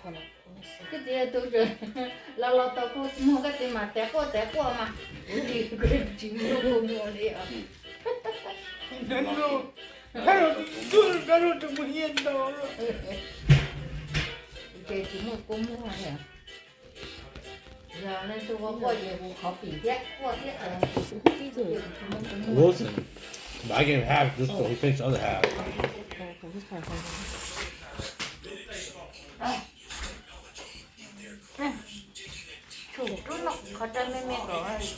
Koj txiv tus los los tau kua muag, koj txiv mas tes quaj tes quaj mas kuv li kuv tsis muaj kua muag li os. Ces tsis muaj kua muag li. Yog leej twg quaj quaj ces kuv qhov pim thiab quaj thiab. Wilson, but I gave him half just so he finished the other half. Tsum rub no qhov rai me me kom, es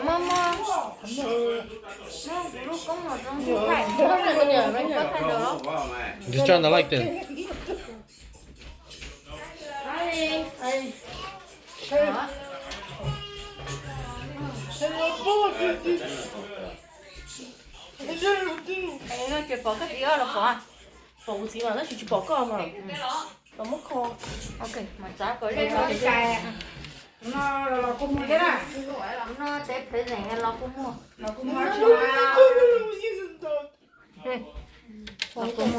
muab, muab, muab kuv lub koob los zoo thaij, thaij ntawd los. Just trying to like this. Es no ces pom koj txiv los pom? Pom kuv txiv mas tab sis tsis pom koj mas. Los muab kho. Ok, mas txav kom zej no. No los kua muag thiab na. No tev phev zeem los kua muag. Los kua muag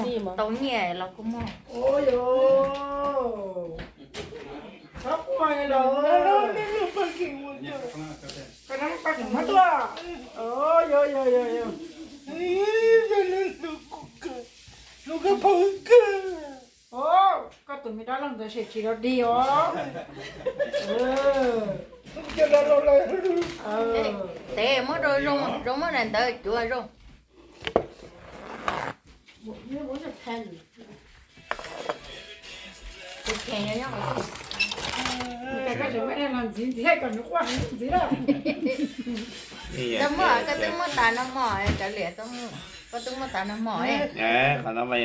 tsis tau nyiaj los kua muag. Txhob quaj los. Koj pab tseem muab tuaj. Yog, yog, yog, yog. Hnub koj phob kawg. Koj tus me dab laug ntawd sem tsis los dig os. Tev muab rau zoo, zoo muab daim ntawv cuav zoo. Tus kheej nyob qhov twg? Koj tseem muab los ntxiv ntxiv kom nws quaj ntxiv lawm. Koj muab, koj twb muab tas nag hmo kav liam, koj twb muab tas nag hmo. Qhov no mas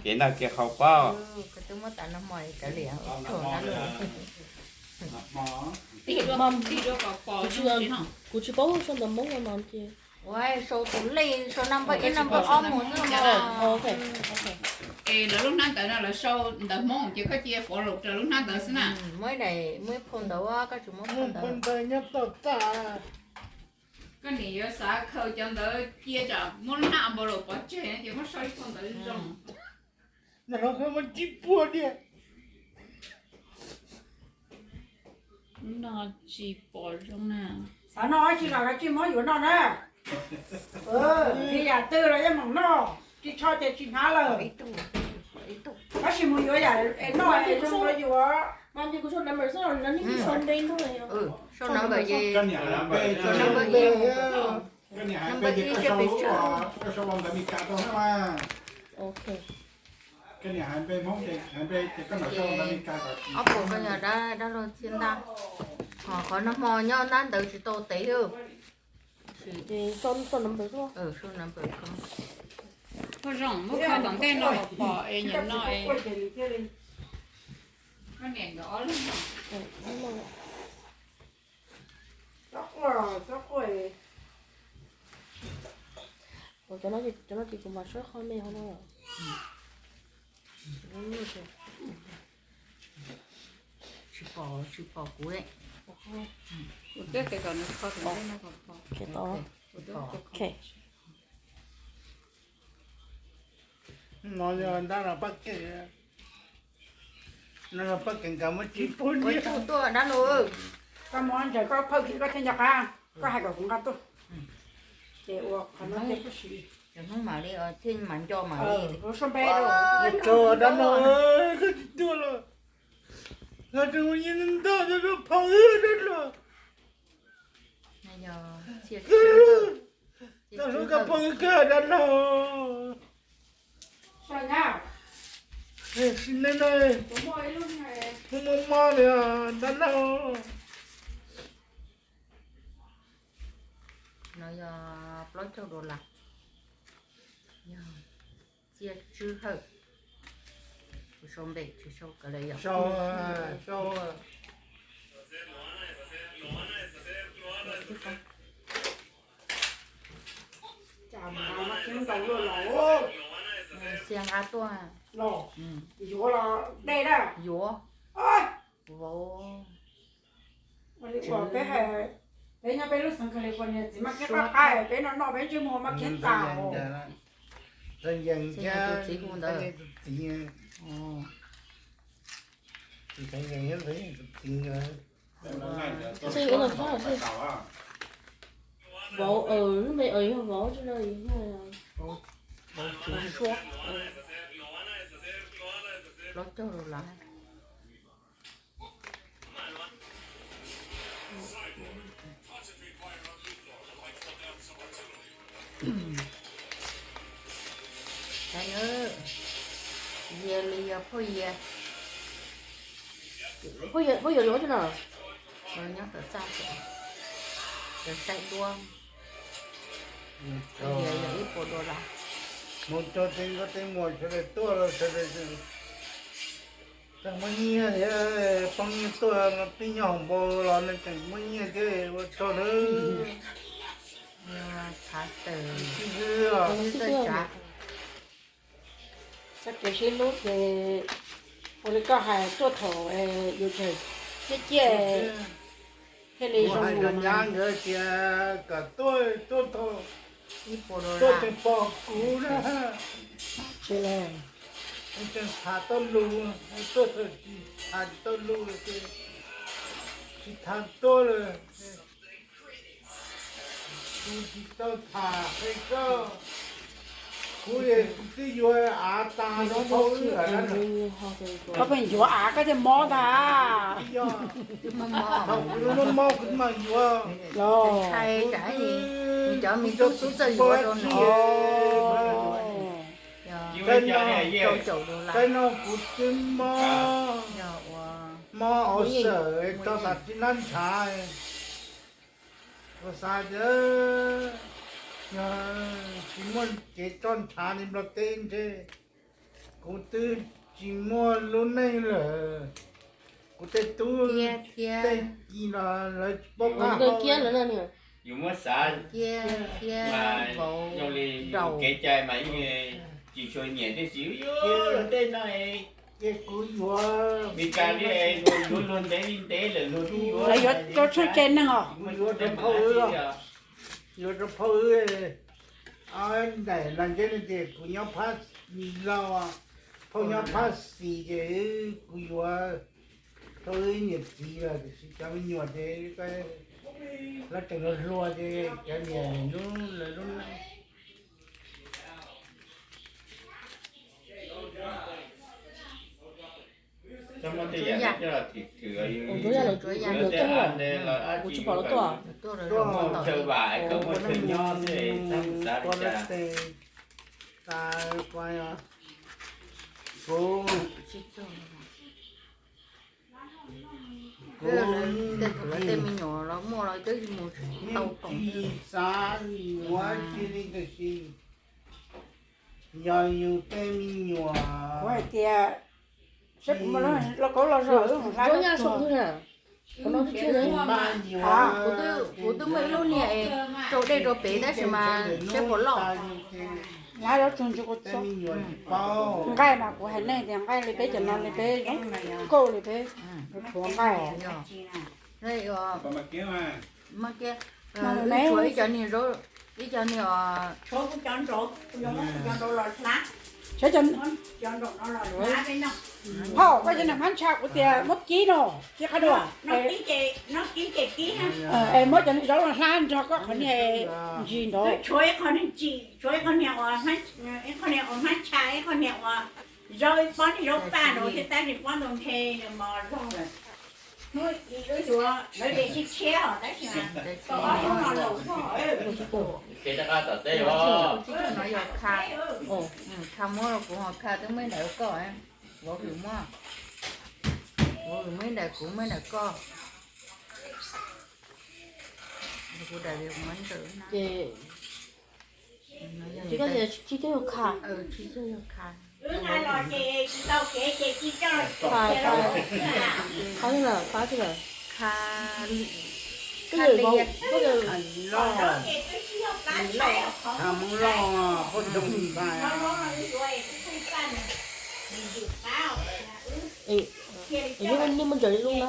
kev noj kev haus paub. Koj twb muab tas nag hmo kav liam. Kuv tsis paub sau ntawv Hmoob no ces. Ua sau tus lej, sau naj npawb ib naj npawb ob mus xwb. Es lawv lub hnab ntawv no lawv sau ntawv Hmoob ces koj cia follow rau lub hnab ntawv xwb na. Muab ib daim, muab ib phau ntawv, koj tsis muab phau ntawv. Koj nim yuav xav khaws cov ntawv cia tsam muab lub hnab envelope pov tseg no ces muab sau ib phau ntawv zoo. Nag hmo muab tsib puas diam. No tsis pom zoo na. Xav noj dab tsi los kav tsij muab yuav noj na. Yam twg los yeej meem noj, tsis tsho ces tsis hnav lawm. Tab sis mus yuav yam es noj es zoo los yuav. Sau naj npawb, sau naj npawb ib, sau naj npawb ib. Koj niam hais npe ces koj sau ua ntawv Meskas rau na mas. Ok. Koj niam hais npe Hmoob ces hais npe ces koj niam sau ua ntawv Meskas rau. Ob puas koj yog dab, dab laug Txhiaj Ntaj. Ho qhov nag hmo nyob ntab ntawd tsis tau tev. Sau nab npawb xwb. Sau nab npawb ko. Koj zoo muab kho tom ntej no los pom es nyuam no es. Koj niam nkawd ob leeg. Cov no ces kuv mam saib qhov me hauv no. Tsis pom, tsis pom kuv. Kuv twb hais kom nws kho tom ntej no kom pom. Ok. No yog ntab los pab kev, no los pab kev nkawd muab tsib puas diam. Ua tsaug tuaj dab laug. Koj muab ntsaws koj phawj kiag koj thiaj nco qab, koj hais kom kuv nqa tuaj. Ces ua qhov no thiaj kub siv. Cov Hmoob mam li thiaj mam nco mam li. Ua tsaug dab laug, koj tsis tuaj los koj tseem ua yeej ntau rau phauj dab laug. Tau hlub koj phauj kawg dab laug. Sim neej no kuv muaj mob li dab laug. No yog plaub caug dollar. Yog Txhiaj Tswb Hawj. Kuv sau npe tsis sau kav liam yom. Xiab nqa tuaj. Yuav los dej na. Yuav. Vauv. Peb nyob peb lub xeev California txiv maj khiab qab qab, peb noj noj peb ntsej muag maj khiab tas. Tus txiv hu ntawd. Tsis kheev nkees thiab ntxhais yeej tus txiv ntawd. Vauv, lub npe yog Vauv tsis no, Vauv Tsuv Suab. Plaub caug dollar. Yias li yog phauj Yias. Phauj Yias, phauj Yias yuav cov no. Nyob tom txaj, saib duab. Phauj Yias yog ib puas dollar. Mus txog tej nkauj tej muam sawv daws tuaj los sawv daws tseem muab nyiaj thiab, poob nyiaj tuaj, pib nyob hauv npau los nws tseem muab nyiaj thiab, ua tsaug nawb. Txhav tawm, txhav tawm. Txoj kev sib hlub ces ua li koj hais tuaj thaum yus tseem ciaj ciaj thiaj li zoo. Hais rau nyab nkawd tias kom tuaj, tuaj thaum tuaj tseem pom kuv na. Tseem tham tau lus, tuaj thaum tsis tham tsis tau lus ces tsis tham tuaj lawm. Kuv tsis tau tham qhia koj, kuv, kuv twb yuav av tas rau phauj wb lawm. Koj pheej yuav av koj thiaj mob ntag. Thaum kuv mob mob kuv mam yuav. Los kuv twb, cov me tub txawj yuav rau nws. Saib no kuv twb mob, mob ua xwb tso tas tib nab ntshav. Kuv xav tias yog tsis muaj kev tso ntshav li Nplog teb ntshe kuv twb tsis muaj lub neej lawm. Kuv tej tub tej ki los lawv tsis paub qab hau. Yus muab xav mas zoo li yus kev cai mas yeej tsis tshua nyiam tej txiv yuav luag tej no. Ces kuv yuav, Meskas li yuav luag ntev li ntev lawm luag twb yuav. Lawv yuav rau tsheej tsev neeg os. Kuv yuav rau phauj wb, yuav rau phauj wb. Ntaim los ntseb no ces kuv nyob phab xis lauj, phauj nyob phab xis ces kuv yuav rau wb niam txiv lawm, tiam sis cov me nyuam ces lawv tseem hluas ces cov niam lub, lawv lub neej. Cov muaj tej yam coj los thwm thwm, lawv tej av nte los dab tsi, muaj chaw vam es kawg muaj chaw nyob xwb, txhob xav li cas. Kuv Tej thaum lawv tej me nyuam los muaj los twb mus tsis tau koom. Xav yuav cia li tiam sis yog yus tej me nyuam, kuv hais tias saib kuv muaj lub lauj kaub loj zog wb mus hlab. Kuv twb muaj ib lub niag rau dej rau pem tab sis mas saib puas loj. Hlab zaub tsuag ntsis kuv txob. Nqaij mas kuv hais nej tias nqaij li peb cov no li peb zoo nkauj li peb, tshuav nqaij. Tshuav ib cov niag, ib cov niag, hauj, koj cov niag hmab ntsha kuv tias muab kib no, kib qab dua. Es muab cov niag zaub los hlab nrog koj qhov niag ntsis nraud. Tshuav ib qho niag ntsis, tshuav ib qho niag uas, ib qho niag uas hmab ntsha, ib qho niag uas zaub, pob niag zaub paj nraud thiab tab sis pob ntau ntshe nws mos zog lawm. Hnub ib lub yuav lawv de tshiab tshiab os tab sis mas tau ob lub no laus zog. Ces rov qab tom teb os. Tsib caug no yog kha, kha muab rau kuv ho kha twb muab ib ntaim rau koj. Vauv hwm muab, vauv hwm muab ib ntaim kuv muab ib ntaim koj. Kuv daim kuv muab ntawm na. Ces koj tias tsib caug yog kha. Tsib caug yog kha. Wb hais los ces tsis tau kev ces tsis coj los kha. Qhov twg lawm, qhov twg lawm? Kha li, kha li, kha li loj, kha Hmoob loj, qhov tshoo ntxhais. Yus muab ntsaws li lub na.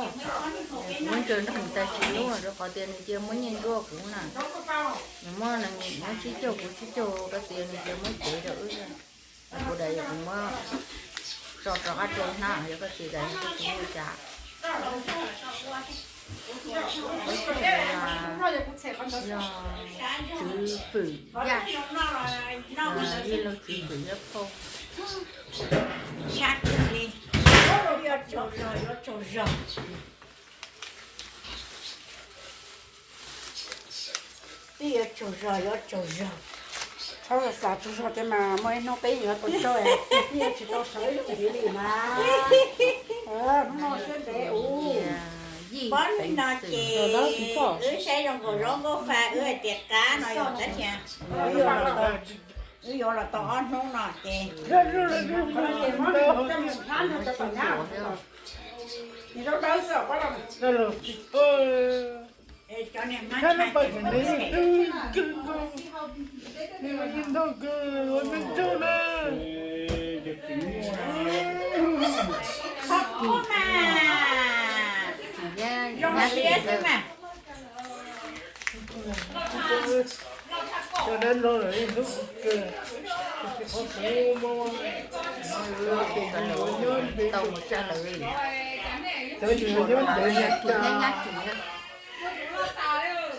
Muab ntsaws nrog mus tas sis lub rau qhov tias nws cia muab nyiaj ntsuab kuv na. Nws muab, nws muab tsib caug kuv tsib caug rau tias nws cia muab cev rau wb. Kuv daim kuv muab Tso rov qab rau hnab yog koj tsis kam koj tsis muaj cas. Peb yog tswv fwm yaj, yij laug tswv fwm yaj phauj. Sab kawg li, yuav tsaug zog, yuav tsaug zog. Twb yuav tsaug zog, yuav tsaug zog. Txhob xav tsaug zog thiab mas, muaj ib hnub peb yuav tau tso, peb yuav tsis tau sawv ib txhis li mas. Hnub no siab ntev ua. Pob nim no ces wb saib zoo nkaus zaub nkauj fa, wb hais tias qab no yog tab sis wb yuav los tau ob hnub no ces. Qhov qub mas zoo siab xwb mas. Cov dab laug lawm ib hnub kawg, qhov kuv muab, cov yus nyob ntev, cov yus nyob ntev cas.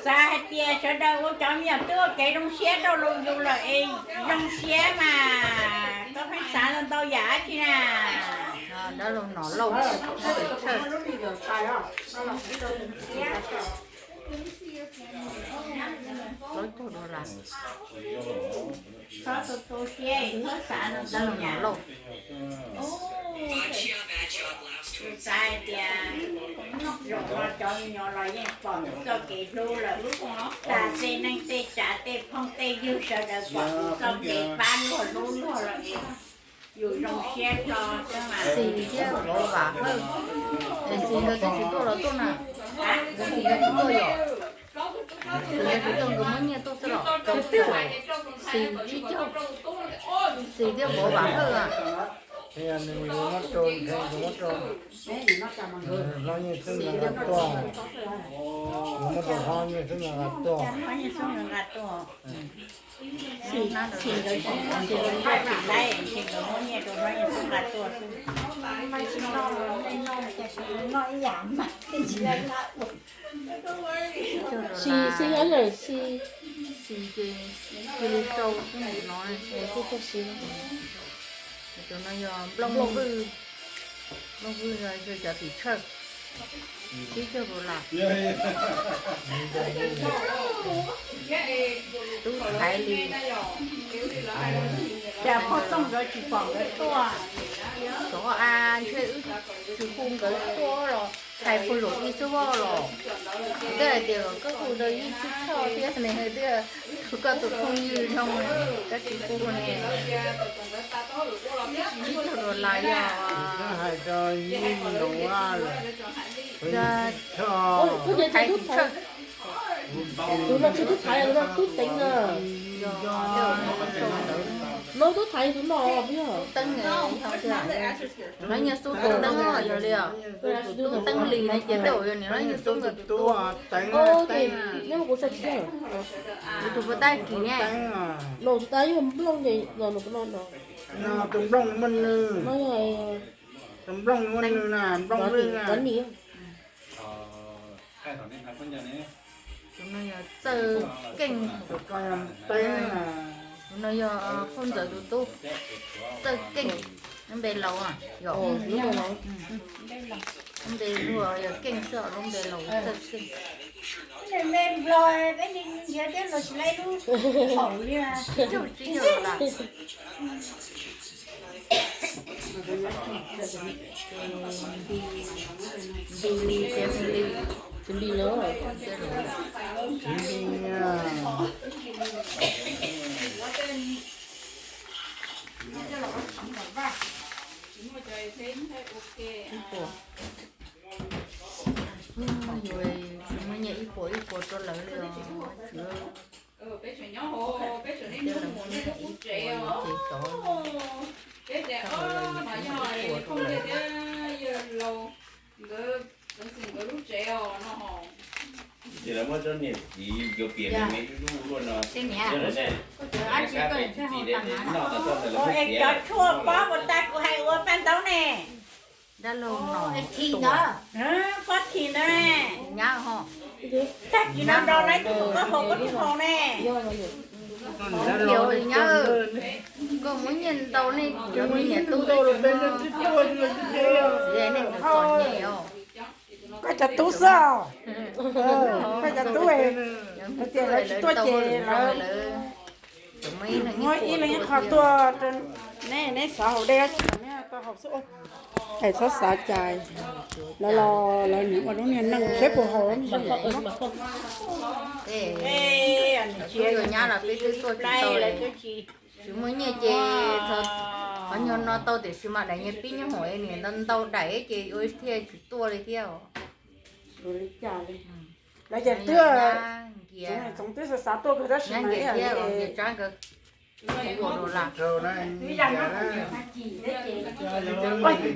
Xav hais tias sawv daws ua cov me nyuam twb ua kev zoo siab rau lus yus lawm es zoo siab mas koj pheej xav ntau ntau yam dab tsi na. Dab laug Nom Lauj, plaub caug dollar. Txhob tu tu siab, txhob xav ntau ntau yam. Xav hais tias zaum no cov me nyuam los yeej pom txoj kev hlub lawm. Tas tej neej tej tsav tej phooj tej ywg sawv daws pom txoj kev pab luag hlub luag lawm es yus zoo siab hlo xwb mas. Xis thiab Vauv Vam Hawj, es Xis nkawd twb tsis tuaj los tuaj na? Nkawd Xis nkawd twb tuaj yom? Nkawd twb tuaj, nkawd muab nyiaj tuaj xwb los? Xis tsib caug, Xis thiab Vauv Vam Hawj a. Hlob Nyiaj Xwb nkawd tuaj, nkawd muab rau Hlob Nyiaj Xwb nkawd nqa tuaj. Hlob Nyiaj Xwb nkawd nqa tuaj. Xis, Xis nkawd, Xis nkawd muab nyiaj rau Hlob Nyiaj Xwb nqa tuaj xwb. Xis, Xis, Xis, Xis ces cia li rau xwb no. Tus no yog Nplooj Vwj, Nplooj Vwj yog cov tim tsawj. Tsib caug dollar. Tub Thaiv Lis. Cas Phoj Tooj nkawd tsis pom nkawd tuaj? Xyov a, ntshe wb tsis hu nkawd tuaj los hais puag zaum ib xwb los. Twb hais tias koj hu rau Yeej Txwj Thoj thiab ne, twb hu koj tus phooj ywg zoo, koj tsis hu ne. Tsib caug dollar yog hais rau Yeej Txwj Thoj. Tub Thaiv Lis, tus no tsis Tub Thaiv, tus no Tub Teev na. No Tub Thaiv tus no, Tub Teev, Hlob Nyiaj Xub tus Teev yog li os. Tub Teev Lis ne ces tej zaum yog niam Hlob Nyiaj Xub nkawd tus tub. Nyob kuv sa tsis, kuv tus puas tab kis ne. No tus tab yog Nplooj ces no, tus Nplooj muaj nws. Tus Nplooj muaj nws na, Nplooj Vwj na. Tus no yog Txawj Keej. Tus no yog Phauj Ntxawm tus tub, Txawj Keej. Lub npe laus, lub npe luag yog Keej xwb, lub npe laus Txawj Keej. Tsib caug dollar. Nti li, Nti li no. Ib puas. Yus tsis muaj nyiaj ib puas ib puas rau lawv li os. Ces tov, thaum lawv tsis muaj ib puas rau lawv. Ces lawv muab tsob niag txiv cov piam me me dub dub luaj no. Cov tshuaj pob puas tas kuv hais ua paj ntaub ne. Dab laug no, pob thim ntawd, nyab ho, tag kis no nrog lawv tus koj haus koj twb haus ne. Nyab, koj muab nyiaj ntau nej cov me niam tub, nej txom nyem os. Koj cov tub xwb, koj cov tub, hais tias lawv tsis tuaj ces lawv muab ib leeg ib qho tuaj rau neb, neb xav haus dej tsis los neb tau haus xwb. Es txhob xav cai, lawv los lawv nim ua lub niag neej seb puas haus zoo. Nyab los peb twb tuaj tsis tau li. Tsis muaj nyiaj ces qhov nyuag no tau tiam sis mas daim niag pib nyuag hoom nim ntau ntau daim ces ua thiaj tsis tuaj li thiab. Lawv ces twb, tsoom twb xav xav tuaj kawg tab sis mas ib yam li es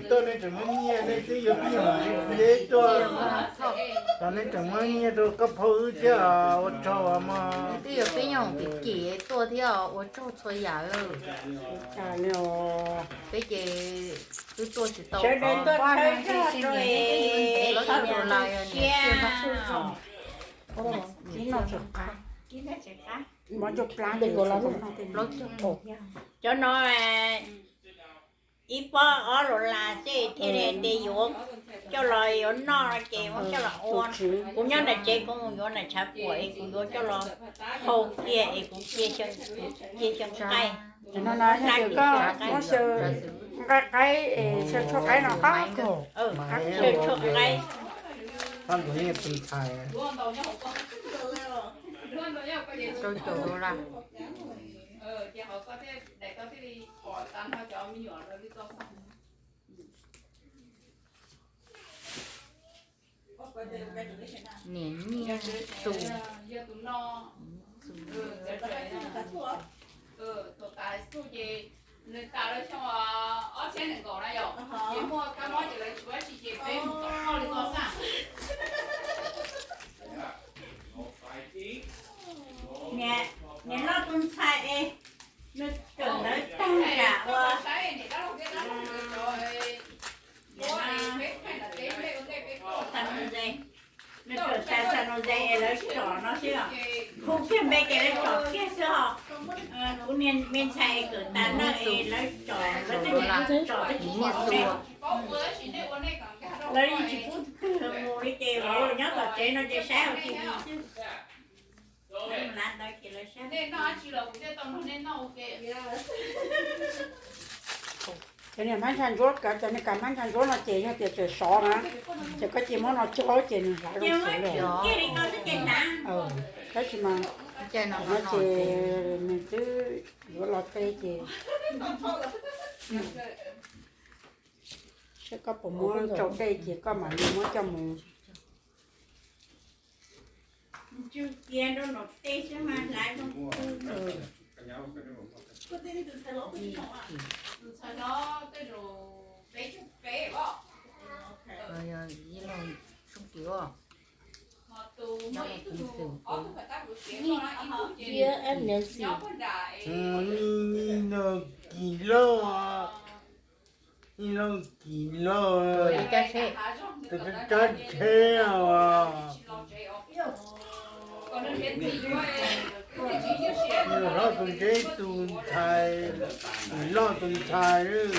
tuaj nej tseem muab nyiaj, nej twb yuav pib nyuag hoom ces tuaj, tau nej tseem muab nyiaj rau koj phauj wb thiab, ua tsaug mog. Twb yuav pib nyuag hoom kim kim tuaj thiab, ua tsaug txhua yam. Peb ces twb tuaj tsis tau, sawv daws tuaj tshawb zog rau es los yog niam txiv mas txhua zoo. Cov no ib pob ob los las xwb thiaj li tias yuav coj los yuav noj no ces muab coj los ua. Kuv nyob nram tsev kuv mus yuav nram tshav puam es kuv yuav coj los hau kiag es kuv cia xyaw nqaij. Koj muab xyaw nqaij qaib es xyaw tshuaj qaib no qab kaum, xyaw tshuaj qaib. Rau caum dollar. Niam nyiaj txus. Niam loj tus ntxhais es nws kawm ntawv tag nrho ua San Jose, nws kawm tas San Jose es lawv tsom no xwb os. Hu kiag npe ces lawv tsom kiag xwb os. Kuv niag me ntxhais kawm tas na es lawv tsom, lawv twb tsom twb tsis pom ne. Lawv yeej tsis pub twg mus li ces lawv nyob tom tsev no ces saib hauv T V xwb. Cov niag hmab ntshai ntsuab, cov niag kav hmab ntshai ntsuab no ces yog tias tseem sov na, ces koj cia muab no cog ces nws hlav zoo xwb li. Tab sis mas no ces nws twb yuav los teb ces saib koj puas muab tsau dej ces koj mam li muab coj mus. Ib leeg kis loj, tus kab tsheb os. Nws hlob tus ntse tus ntxhais, nws loj tus ntxhais.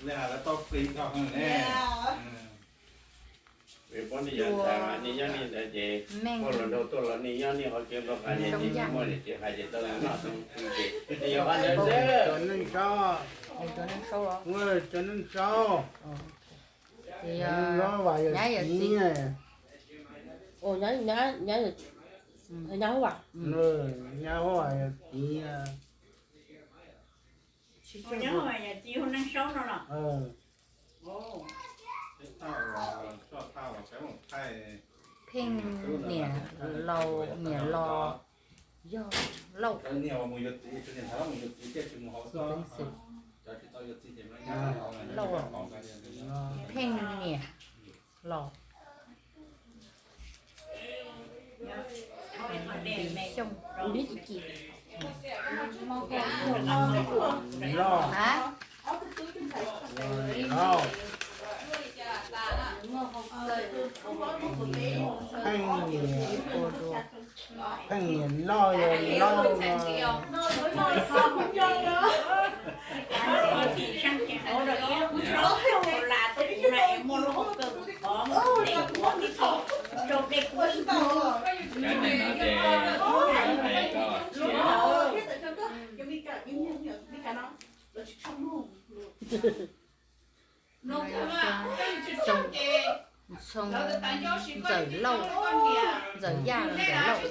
Lawv tau plig tau heev ne. Peb nyob li ntawd ces muaj hluas nraug tuaj los nej nyob nej qhov chaw nrog pab nej, nej muaj niam txiv hais ces tau noj ces nej yuav pab ntawd xwb. Cov neej saub, cov neej saub, nyab huab yog txiv. Pheej niam laus, niam los Yog Lauj. Lauj, Pheej Niam Los. Xyooj. Lauj. Lauj. Pheej Niam, Pheej Niam Lauj yog Lauj no. Ntxhoo Ntxawm Lauj, Ntxawm Yaj los Ntxawm Lauj. Ntxawm Lauj,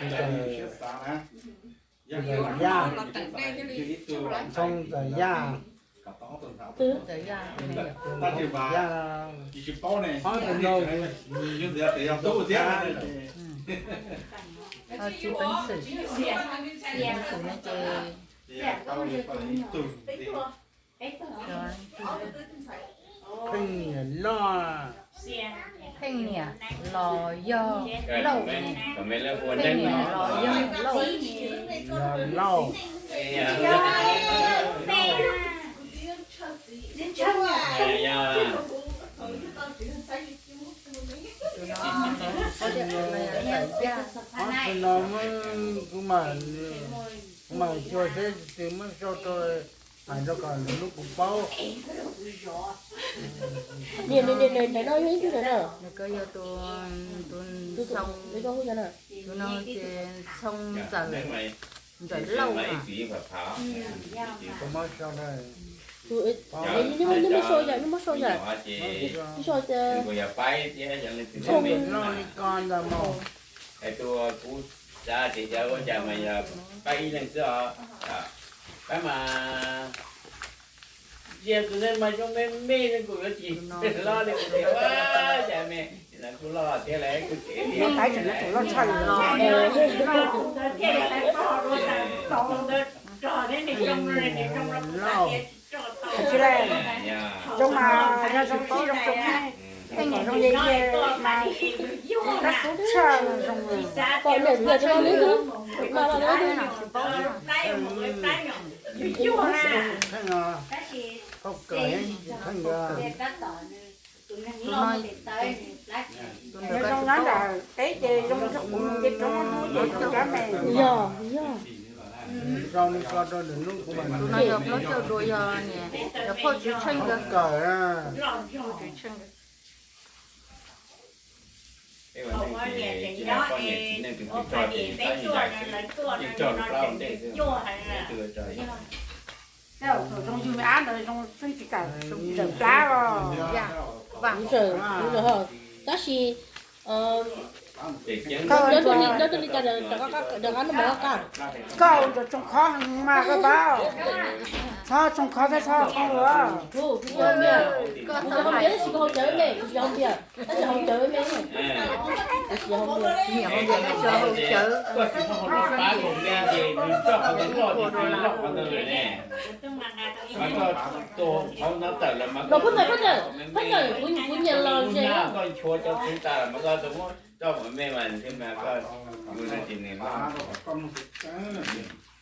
Ntxawm Yaj, Ntxhoo Ntxawm Yaj. Ntxawm Yaj, Ntxawm Yaj, ob tug no. Txiv Peev Xwm, Peev Xwm no ces Pheej Niam Lauj. Pheej Niam los yog Lauj. Pheej Niam los yog Lauj. Yog Lauj. Tus no, Ntxawm Yaj. Ob tug no muab, kuv mam, kuv mam xyuas seb tus twg muab sau rau, hais rau kom lwm hnub kuv paub. Niam, niam, niam, ntawm no yog ib tug ntawm no. Nws ko yog tus, tus Ntxhoo, tus no ces Ntxhoo Ntxawm, Ntxawm Lauj. Kuv muab sau na. Tus, nws muab sau yam, nws muab sau yam. Nws sau tias Ntxhoo Lauj li ko ntag mas. Es tus kuv xav tias yog ua cas mas yog pab ib leeg xwb os. Pab mas ntsia tus neeg mas zoo me me, kuv yuav tsis loj li, kuv tias ua cas me, kuv loj thiab lawm kuv tsev li. Pab tseem yuav tsum loj tshaj li. Lauj. Tsis le, zoo mas yog zoo txij zoo zoo, kom zoo ye ye mas tab xub tshaj zoo. Pom niam tias tsis los li, mas los li. Kheej os, koj kawm yeej tsis kheej os. Tus no, tus no zoo nyob nram teb ces zoo, kuv mus nce roob hnub ces zoo rab me. Yog, yog. Sau li ko rau lwm hnub kuv mam. Tus no yog plaub caug dua, yog niam, yog phauj Tswv Tsheej nkawd. Kawm na. Phauj Tswv Tsheej nkawd. Thaum zoo yug me ab ntawd zoo xwb tsis kam tawm plab os. Kuv txawm, kuv txawm ho, tab sis koj nyob rau li cas rov qab no mas koj, koj ua ntsuag tsoo khov heev mas koj paub. Txhob tsoo khov thiab txhob qoob lus. Kuv tsis hau npias, tab sis koj hau cawv me, kuv tsis hau npias, tab sis hau cawv me. Kuv tsis hau npias, niam hau npias tab sis hau cawv. Los phauj ntxawm, phauj ntxawm, phauj ntxawm, kuv nyiam los ze.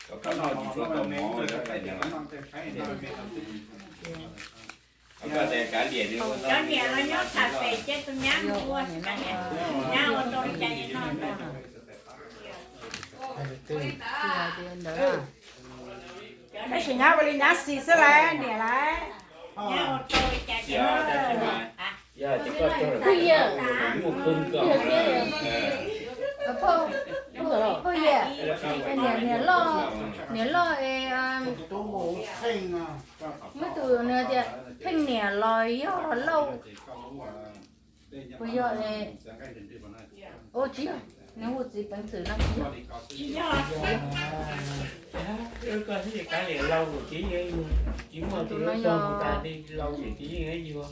Cov niam los nyob txhais tes ces tus nyab mus ua, nyab ua tau li cas no. Tab sis nyab ua li nyab xis xwb lauj, niam lauj. Nyab ua tau li cas ces niam loj, niam loj es muab tus nws tias Pheej niam los yog Lauj, puas yog? Ua tsis yog, nws hu txiv peev xwm no tsis yog. Koj thiaj li kav liam Lauj, tsis muaj tus no yog Lauj, tsis yeej yuav.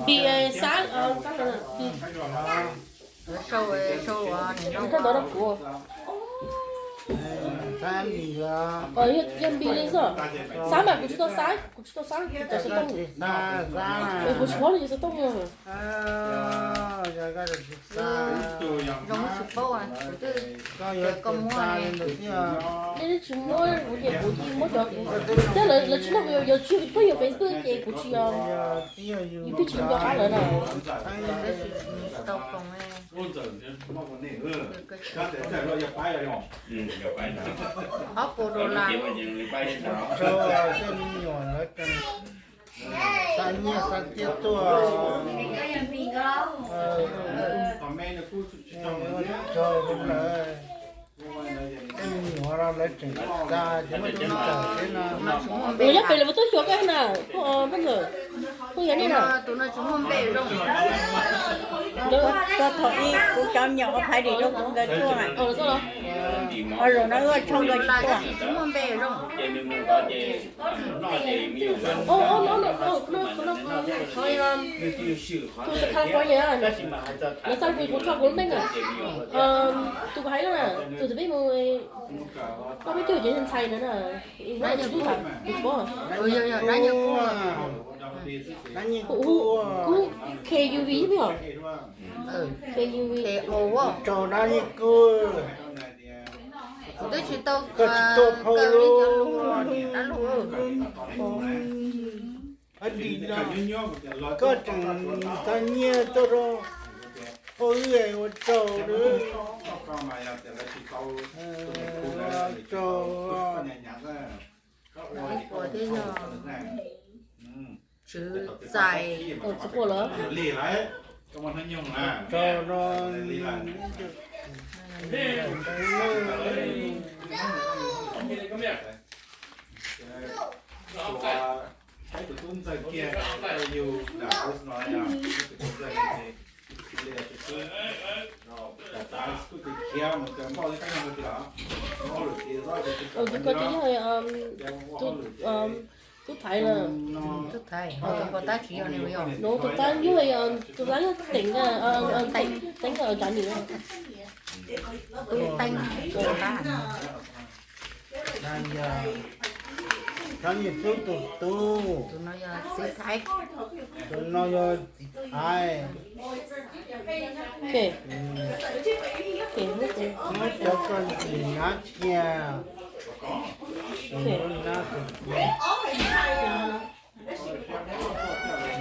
Npis, Xab, Xab no. Npis, koj ntawd rau kuv. Yog Npis li xwb. Xab mas kuv tsis tau Xab, kuv tsis tau Xab, kuv tau xov tooj. Kuv tsis paub li xov tooj. Zoo tsis paub, kuv twb, koj muab, nej tsis muab kuv ces kuv tsis muab cov kuv. Thiab lawv tsis nrog kuv yuav, tsis pheej yuav Facebook ces kuv tsis yog, yus twb tsis nco qab lawv na. Ob puas dollar. Xa nyiaj xa tiaj tuaj. Tej me nyuam lawv tseem xa ces muaj tsis txawm thiab no. Nws nyob pem lawv puas tuaj xyuas koj na, poj ntxawm, poj yog nej na. Tus no tsis muaj npe zoo. Koj thaum ib kuv cov me nyuam ua phai dim rau kuv nkawd tuaj. Ho zaum no wb ua tshoob nkawd tsis tuaj. Tsis muaj npe zoo. Tus California, lawv xa kuv, kuv tso kuv lub npe na. Tus kuv hais no na, tus twb peb mus, peb peb caug ces ntxhais ntawd na. Tsis tub tham, kuv tsis paub. Kuv, kuv K U V peb os. K U V. Tsaug dab yeej kub. Kuv twb tsis tau, koj tsis tuaj phau lub, dab lub. Koj tseem xa nyiaj tuaj rau phauj wb ua tsaug, ua tsaug. Ua thiab yog tswv txais. Tsis quaj lawm. Tsaug no. Tus ko twb yog, um, tus, um, tub thaiv na. Tub thaiv, tus tab yog, tus tab yog teev, teev, teev tsav nim. Tub teev, tus tab. Yog Thab Nyiaj Xwb tus tub. Tus no yog txiv Thaiv. Tus no yog txiv Thaiv. Muab cov koj ntxim nab cia. Nab tus cia.